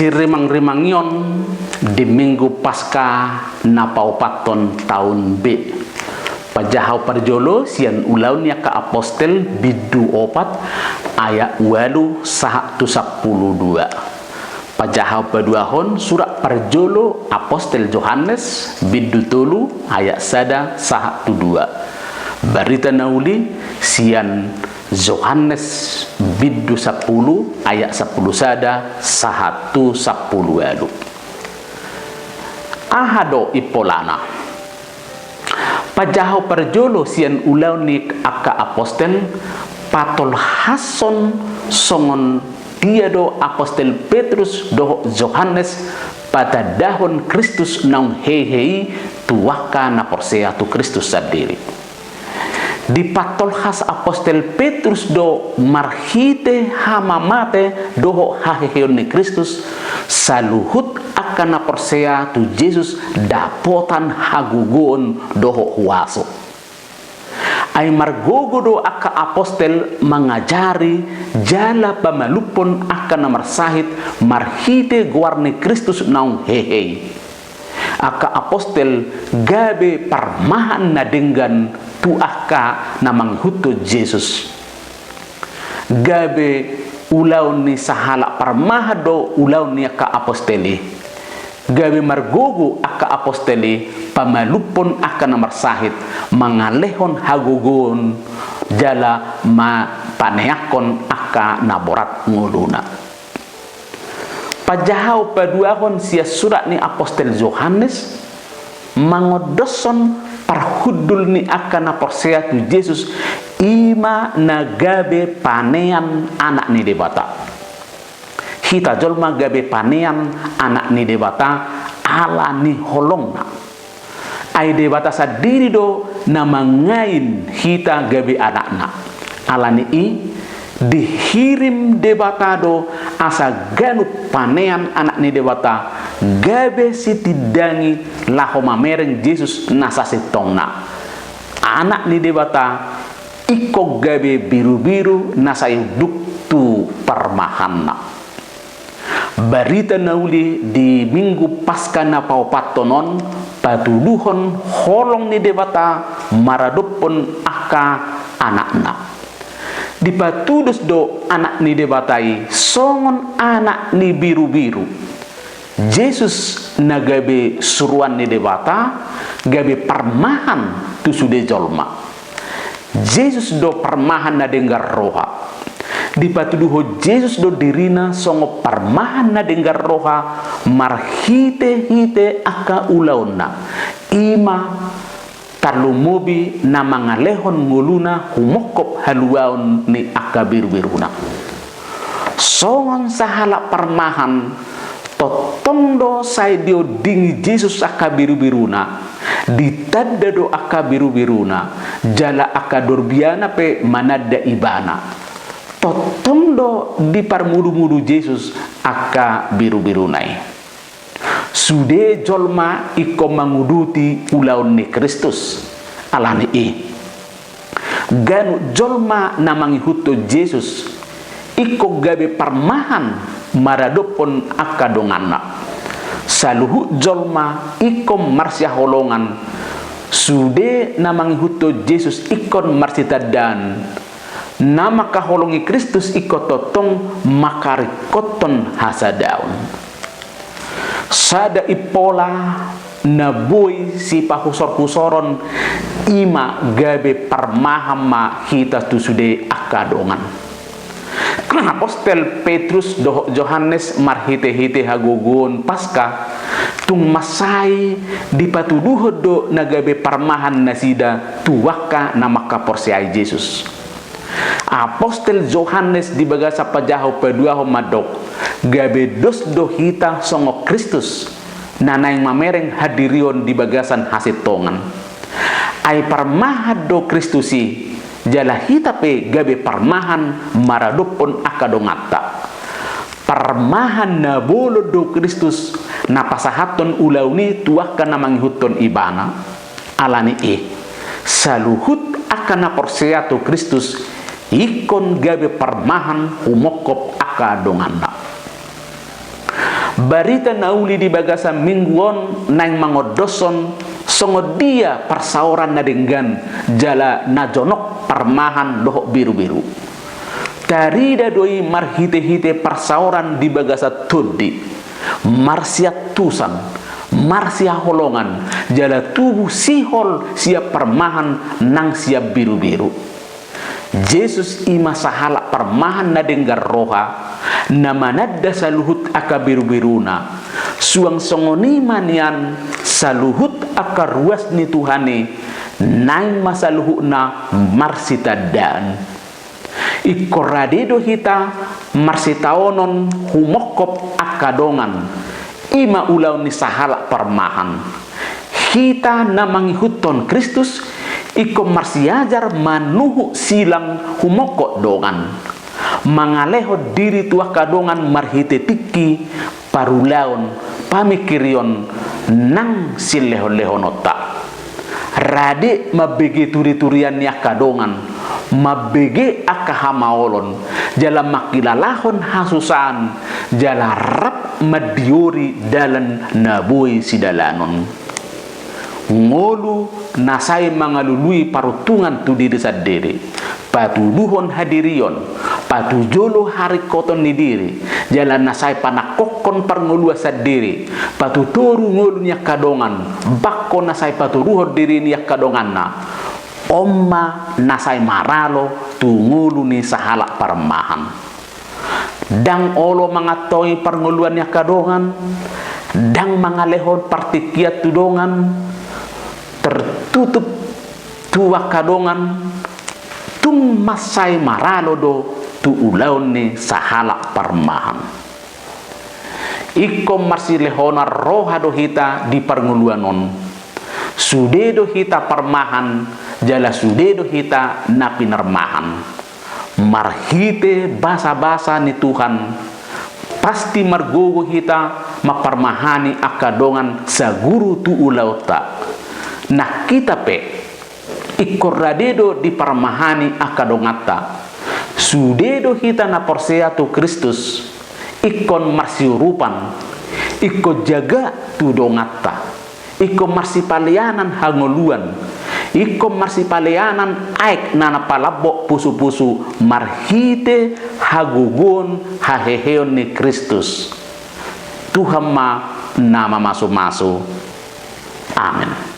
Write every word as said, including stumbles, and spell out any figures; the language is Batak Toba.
Sirimangrimangion di Minggu Paska na paopathon taon B. Pajaha parjolo sian Ulaon ni angka Apostel bindu opat ayat ualu sahat tu sampulu dua. Pajaha paduahon surat parjolo Apostel Johannes bindu tolu ayat sada sahat tu dua. Barita na uli sian Johannes bindu sampulu ayat sampulu sada sahat tu sampulu ualu. Aha do impolana? Pajaha parjolo sian Ulaon ni angka Apostel patolhashon songon dia do Apostel Petrus dohot Johannes patandahon Kristus naung hehe i tu angka na porsea tu Kristus sandiri. Dipatolhas Apostel Petrus do marhite hamamate dohot haheheon ni Kristus, saluhut angka na porsea tu Jesus dapotan hagogoon dohot huaso. Ai margogo do angka apostel mangajari jala pamalumhon angka na marsahit marhite goar ni Kristus naung hehe i. Angka apostel gabe parmahan na denggan tu angka na mangihuthon Jesus. Gabe ulaon ni sahalak parmahan do ulaon ni angka apostel i. Gabe margogo angka apostel i pamalumhon angka na marsahit, mangalehon hagogoon jala ma-, paneangkon angka na borat ngoluna. Pajaha paduahon sian surat ni Apostel Johannes mangondoshon parhundul ni angka na porsea tu Jesus, i ma na gabe panean Anak ni Debata. Hita jolma gabe panean Anak ni Debata ala ni holongna. Ai Debata sandiri do na mangain hita gabe anakna. Ala ni i, dihirim Debata do asa ganup panean Anak ni Debata gabe sitindangi laho mamereng Jesus na sasintongna. Anak ni Debata ingkon gabe birubiru na sai unduk tu parmahanna. Barita na uli di Minggu Paska na paopathon on patuduhon holong ni Debata maradophon angka anakna. Dipatudos do Anak ni Debata i songon anak ni birubiru. Jesus na gabe suruan ni Debata, gabe parmahan tu sude jolma. Jesus do parmahan na denggan roha. Dipatuduhon Jesus do dirina songon parmahan na denggan roha marhitehite angka ulaonna. I ma tarlumobi na mangalehon ngoluna humongkop haluaon ni angka birubiruna. Songon sahalak parmahan, tongtong do sai diondingi Jesus angka birubiruna, ditanda do angka birubiruna, jala angka dorbiana pe mananda ibana. Tongtong do diparmudumudu Jesus angka birubiruna i. Sude jolma ingkon manguduti ulaon ni Kristus. Ala ni i, ganup jolma na mangihuthon Jesus ingkon gabe parmahan maradophon angka donganna. Saluhut jolma ingkon marsihaholongan, sude na mangihuthon Jesus ingkon marsitandaan. Na mangkaholongi Kristus ingkon tongtong mangkaringkothon hasadaon. Sada impola na boi sipahusorhusoron, i ma gabe parmahan ma hita tu sude angka dongan. Apostel Petrus dohot Johannes marhitehite hagogoon Paska, tung mansai dipatuduhon do na gabe parmahan nasida tu angka na mangkaporseai Jesus. Apostel Johannes di bagasan pajaha paduahon mandok, gabe dos do hita songon Kristus, na naeng mamereng hadirion di bagasan hasintongan. Ai parmahan do Kristus i, jala hita pe gabe parmahan maradophon angka donganta. Parmahan na bolon do Kristus, na pasahathon ulaon i tu angka na mangihuthon ibana. Ala ni i, saluhut angka na porsea tu Kristus ingkon gabe parmahan humongkop angka donganna. Barita na uli di bagasan minggu on naeng mangondoshon songon dia parsaoran na denggan jala na jonok parmahan dohot birubiru. Tarida do i marhitehite parsaoran di bagasan tondi, marsiantusan, marsihaholongan, jala tubu sihol sian parmahan nang sian birubiru. Jesus i ma sahalak parmahan na denggan roha, na mananda saluhut angka birubiruna. Suang songon i ma nian saluhut angka ruas ni Tuhan i, naeng ma saluhutna marsitandaan. Ingkon rade do hita marsitaonon humongkop angka dongan, i ma ulaon ni sahalak parmahan. Hita na mangihuthon Kristus, ingkon marsiajar manuhuk silang humongkop dongan, mangalehon diri tu angka dongan marhite tingki, parulaon, pamingkirion nang silehonlehononta. Rade mambege turiturian ni angka dongan, mambege angka hamaolon, jala mangkilalahon hasusaan, jala rap mandiori dalan na boi sidalanon. Ngolu na sai mangalului paruntungan tu diri sandiri, patuduhon hadirion, patujolo haringkoton ni diri, jala na sai panangkokhon parngoluan sandiri, patutoru ngolu ni angka dongan, bangko na sai patoruhon diri ni angka donganna. On ma na sai maralo tu ngolu ni sahalak parmahan. Ndang olo mangantoi parngoluan ni angka dongan, ndang mangalehon partingkian tu dongan, tertutup tu angka dongan, tung mansai maralo do tu ulaon ni sahalak parmahan. Ingkon marsilehonan roha do hita di parngoluan on. Sude do hita parmahan, jala sude do hita na pinarmahan. Marhite basabasa ni Tuhan, pasti margogo hita mamparmahani angka dongan saguru tu ulaonta. Nang hita pe, ingkon rade do diparmahani angka donganta. Sude do hita na porsea tu Kristus, ingkon marsiurupan, ingkon jaga tu donganta. Ingkon marsipaleanan hangoluan, ingkon marsipaleanan aek na, na palambok pusupusu marhite hagogoon haheheon ni Kristus. Tuhan ma na mamasumasu. Amen.